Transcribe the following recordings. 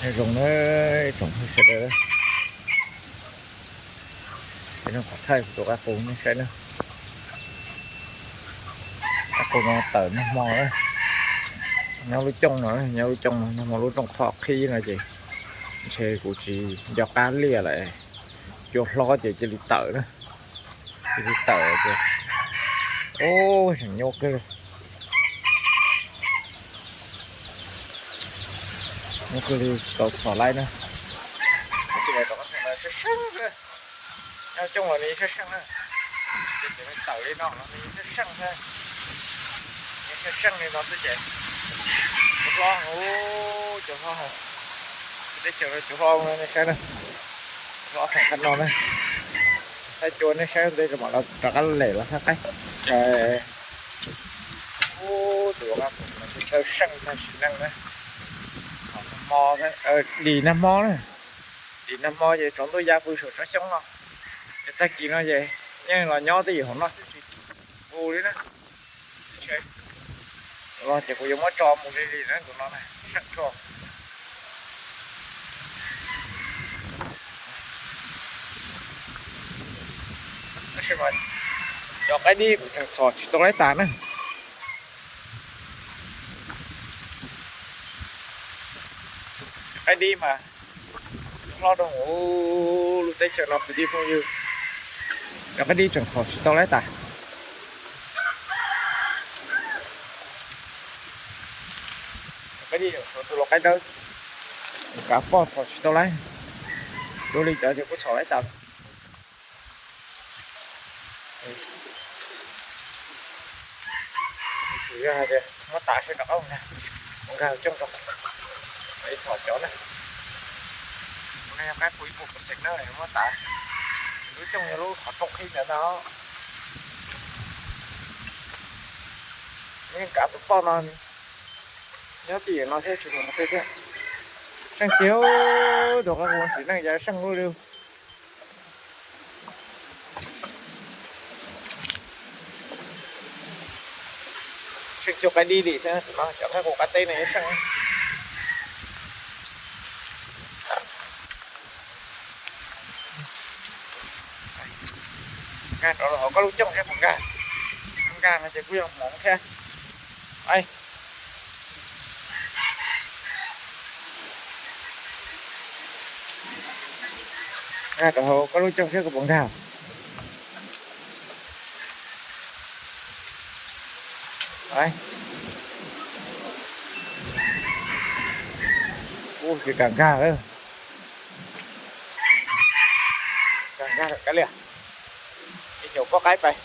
Nyob zoo na, tsoom phooj ywg sawv daws, qhov thaij kuv tus qaib qus nej saib na. Qaib qus no tawm nag hmo na, nyob lub cooj no, nyob lub cooj no, nag hmo lub rooj thoj qhib no ces ntshe kuv tsis nco qab liaj lawm. Cua hlob ces cia li tawm na, cia li tawm ces, ub, tseem nyuaj kawg, nyuaj kawg li tsis tau txhom laib na. Tab sis mas cov qab qus no seej seej xwb, nyob cooj los nws yeej seej seej na, ces txawm tawm li no los nws yeej seej seej xwb, yeej seej seej li no xwb ces cua hlob, ub, cua hlob, teb chaws no cua hlob nej saib na, cua hlob theem qab no na. Thaij cua nej saib ntej mam rov qab lem los thaij qaib. Ub, tus qaib qus no txawj seej tag sim neej na. Nag hmo, dim nag hmo na, dim nag hmo ces tsaus ntuj ya pw saum tsob xyoob no, ces tag kis no ces yeej los nyob twj ywm hauv no xwb tsis pw li na. Los ces kuv yuav muab tso mus li li na, tus no na, seej tshaj. Tab sis mas cov qaib dib kuv tseem txhom tsis tau laib tas na. Cov qaib dib mas hlob rau hauv lub teb chaws no kwv tij phooj ywg, cov qaib dib tseem txhom tsis tau laib tas. Qaib dib tseem tshuav tus lau qaib dawb, kav poj txhom tsis tau laib, dua li cov ces kuj txhom laib tas. Tsuas yog hais tias muab tav seb rov qab mus nkag, mus nkag cooj rau, ib txhom cov na. Tus no yog qaib qus ib puas percent na, muab tav, lub cooj yog lub qhov rooj qhib ntawd ntag. Yeej kav tus poj no nyob tim no thiab tsis mus qhov twg thiab. Seej tiag, tus qaib qus sim neej cas seej luaj li. Seej cuag qaib dib li xwb, cov qaib qus qab teb no yeej seej. Nkag rov los hauv koj lub cooj seb puas nkag. Nkag no ces kuj yog hmoov thiab. Nkag rau hauv koj lub cooj seb puas nkag. Ub, tsis kam nkag lawm. Kam nkag kav liam. Ib nyuag pob qaib pais.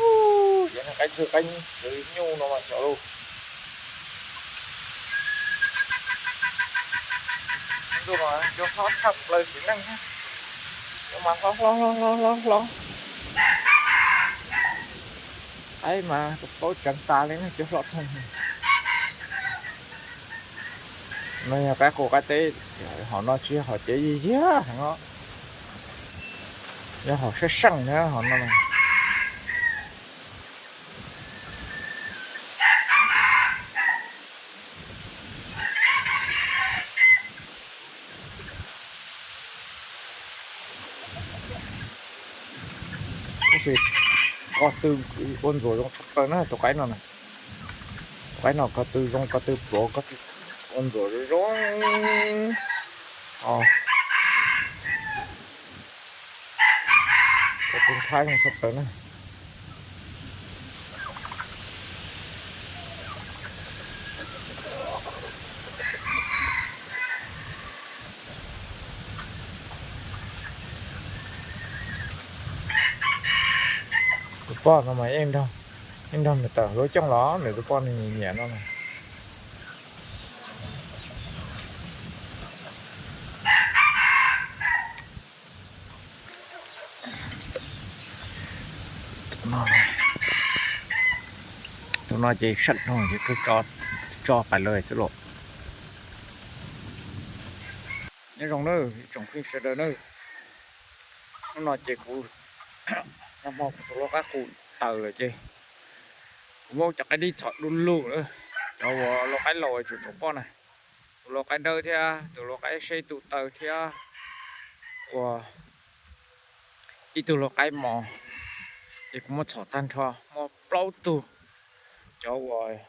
Ub, cov qaib ntxhw qaib txwv nyuj no mas xyov lus. Ntuj mas cua hlob tshaj plaws txiv neej thiab. Cua mas hlob hlob hlob hlob hlob hlob. Qaib mas tus paub tseev tas li na, cua hlob thooj. No yog qaib qus qaib teb, hom no tsis yog hom cev yig yig heev os, yog hom seej seej na hom no. Tab sis ko tw ua ntxuam zoo tshaj plaws na tus qaib no na. Tus qaib no ko tw zoo, ko tw pluav, ko tw ua ntxuam zoo zoo. Ko tw ntxhab zoo tshaj plaws na. Tus poj no mas yeej nrog, yeej nrog nws tawm hauv lub cooj los nws tus poj nws nyiam nyiam no na. Tus no ces seej no ces tso pais lawm xwb los. Nyob zoo nawb ib tsoom phooj ywg sawv daws nawb. Hnub no ces kuv, nag hmo kuv tus lau qaib qus tawm lawm ces kuv muab cov qaib dib txhom du lug lawm, cov uas lau qaib laus tsuas tsau poj na. tus lau qaib dawb thiab tus lau qaib seb tus taw thiab ua ib tug lau qaib mos, ces kuv muab txhom tag nrho muaj plaub tug cov uas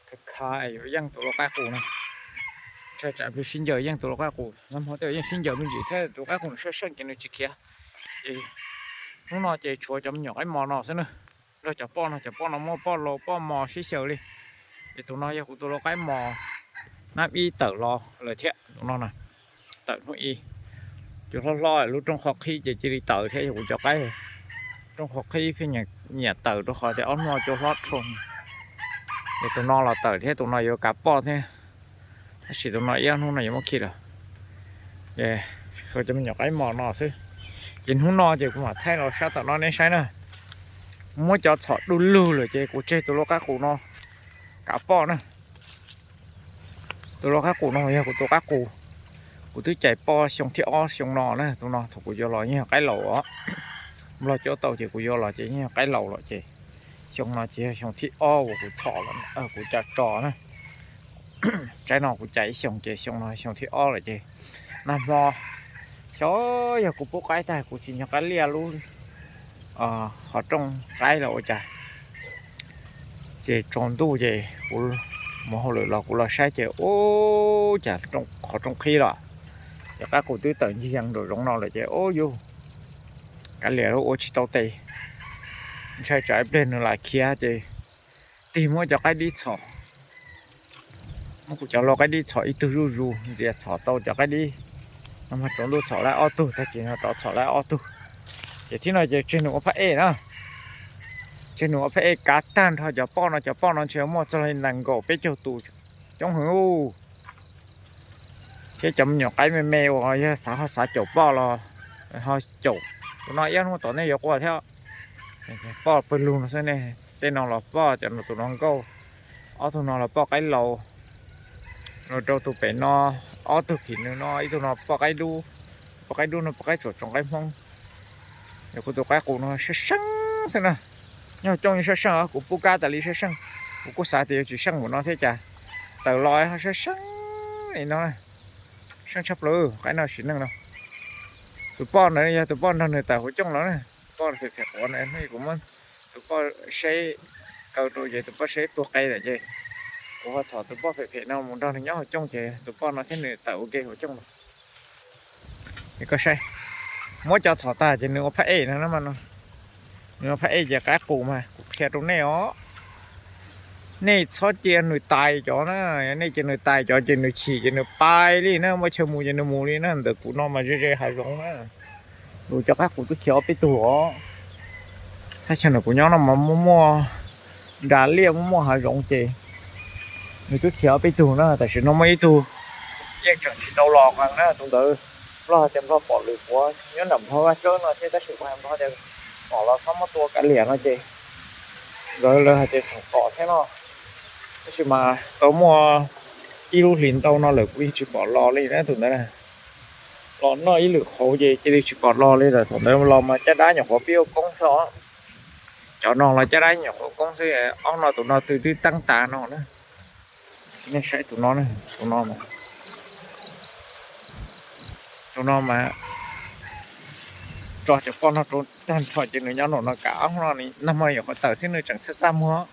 kha kha yuav yeej tus lau qaib qus no. Ntshai tsam pheej sib ncaws yeej tus lau qaib qus, nag hmo tej yeej sib ncaws me ntsis thiab tus qaib qus nws sab seej ces nws tsis khiav. Ces hnub no ces tshuav cov me nyuam qaib mos no xwb na, nrog cov poj no, cov poj no muaj poj lau poj mos sib xyaw li. Ces tus no yog kuv tus lau qaib mos hnab ib tawm los lawm thiab tus no na. Tawm hnub ib, cua hlob hlob lub rooj qhov qhib ces cia li tawm thiab yog kuv cov qaib. Rooj qhov qhib pheej nyiam tawm rau qhov tias ob hnub no cua hlob rau. Ces tus no los tawm thiab tus no yuav kav poj thiab, tab sis tus no ib ob hnub no yuav muab khi lawm. Ces cov me nyuam qaib mos no xwb. Ces hnub no ces kuv mam thaij los sab tom no nej saib na. Muab cov txhom du lug lawm ces kuv tseg tus lau qaib qus no kav poj na. Tus lau qaib qus no yog kuv tus qaib qus, kuv twb cais poj xyoo thib ob xyoo no na. Tus no thaum kuv yuav los yeej yog qaib laus os. Nplog cuab tau ces kuv yuav los ces yeej yog qaib laus lawm ces xyoo no ces yog xyoo thib ob uas kuv txhom, kuv cais tso na. Tsaib no kuv cais ib xyoos ces xyoo no xyoo thib ob lawm ces nag hmo xyov yog kuv pub qaib tag kuv tsis nco qab liaj lub qhov rooj qaib los ua cas. Ces tsaus ntuj ces kuv mus hauj lwm los kuv los saib ces ub cas qhov rooj qhib los, ces qaib qus twb tawm ncig yees nraum zoov no lawm ces ub yus kav liam ua tsis tau tes. Ntshai tsam ib pliag nws lam khiav ces tig muab cov qaib dib txhom, muab kuv cov lau qaib dib txhom ib tug zuj zus, ntxias txhom tau cov qaib dib. Nag hmo tsaus ntuj txhom laib ob tug, tag kis no rov txhom laib ob tug. Ces thib no ces tseg nws ua phab ej na, tseg nws ua phab ej kav tag nrho cov poj no, cov poj no ntshe muaj txog li nees nkaum peb caug tus, coob heev. Thiab cov me nyuam qaib me me uas yog xav ho xav caum poj los ho caum. Tus no ib hnub tom nej yuav quaj thiab. Poj pawg lug no xwb ne, tej no los poj cov no tus no nkauj, ob tug no los poj qaib laus. Los rau tus pem no, ob tug phim nws no, ib tug no poj qaib dub, poj qaib dub no poj qaib tsom tsoom qaib Hmoob. Yog kuv tus qaib qus no sab seej xwb na, nyob cooj sab seej, kuv pub kab tas li sab seej. Kuv kuj xav tias yuav tsis seej npaum no thiab cas, tawm los ho sab seej li no, seej tshaj plaws. Qaib no sim neej no, tus poj ntawd yog tus poj nrog nws tawm huv cooj los na, tus poj phem phem quav na, hnub kuv muab tus poj seb kaw rau ces tus poj seb puag qe lawm ces kuv ho txhom tus poj phem phem no mus nrog nws nyob huv cooj ces tus poj no thiab nws tawm ua ke huv cooj los. Koj saib, muab cov txhom tag ces nws ua phab ej no, nws ua phab ej ces qaib qus mas kuv qhia rau nej os. Nej txhob cia nws tais cov na, nej cia nws tais cov ces nws chim ces nws pai li na, muaj chaw mus ces nws mus li na. Ntawm kuv no mas ze ze hav zoov na, kuv cov qaib qus twb khiav ob peb tug os. Thaj chaw ntawm kuv nyob no mas muaj muaj nras liaj muaj muaj hav zoov ces nws twb khiav ob peb tug na, tam sim no muaj ib tug yeej tseem tsis tau los qees na, tus ntawd Nplog hais tias Nplog pom lwm quav nyob nram Nplog Vaj Tsawb no thiab, tab sis kuv hais Nplog tias pom los txhob muab tua kav liam no ces nkawd lawv hais tias tseem pom thiab no. Tab sis mas tau muaj ib lub hlis ntau no lawm kuv yeej tsis pom los li na tus ntawd na. Los noj ib lwm qhauv ces cia li tsis pom los li lawm, thaum ntawd los mas caj dab nyuam qhuav pib ua koob xwb os. Cov no los caj dab nyuam qhuav ua koob xwb, ob no tus no twb teeb tas no na. Nej saib tus no, tus no, tus no mas tso cov poj no rau tag nrho ces nws nyob nraum no kav ob no, nag hmo nyuam qhuav tawm xwb nws tseem txaj txaj muag.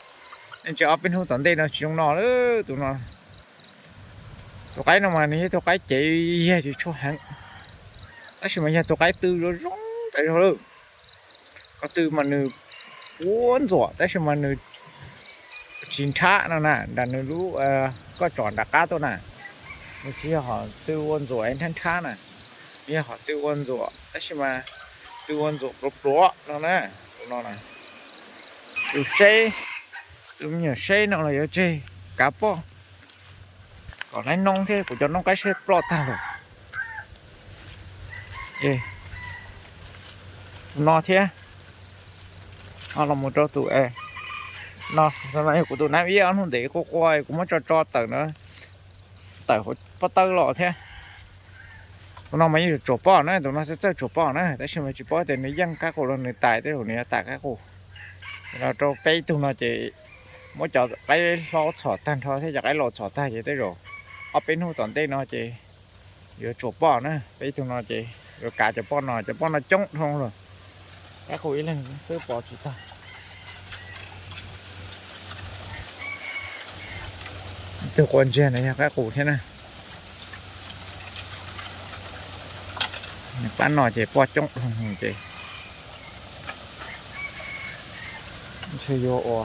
Nej ntsia ob peb hnub tom ntej no tsis zoo no lawm tus no. Tus qaib no mas nws yog tus qaib cev yag tsis tshua heev, tab sis mas yog tus qaib tw zoo zoo tas zog lawm. Ko tw mas nws ua ntxuam tab sis mas nws tsis nrhab no na, nram nws lub, koj tsom nram qab tuaj na, nws tsis yog hom tw ua ntxuam nrhab nrhab na, nws yog hom tw ua ntxuam tab sis mas tw ua ntxuam pluav pluav no na. Tus no na, tus seb, tus me nyuam seb no los yuav tseg kav poj kom laib noob thiab, kuv cov noob qaib seb ploj tag lawm. Tus no thiab, los mus rau tus no, yog kuv tus nab ib ob hnub ntev quaj quaj kuv muab tso tso tawm na, tawm hauv pob tawb los thiab. Tus no mas yeej tsuam poj na, tus no txawj tsuam poj na, tab sis mas tsis paub tias nws yeej qaib qus los nws tais, tej zaum nws yuav tais qaib qus. Los rau peb ib tug no ces muab cov qaib hlob txhom tag nrho thiab cov qaib laus txhom tag ces tej zaum ob peb hnub tom ntej no ces yuav tsuas poj na. Peb ib tug no ces yuav kav cov poj no, cov poj no coob dhau lawm. Qaib qus ib leeg xwb pov tsis tag. Tus quav ntsiag no yog qaib qus thiab na. Pab no ces poj coob dhau ces ntshe yuav ua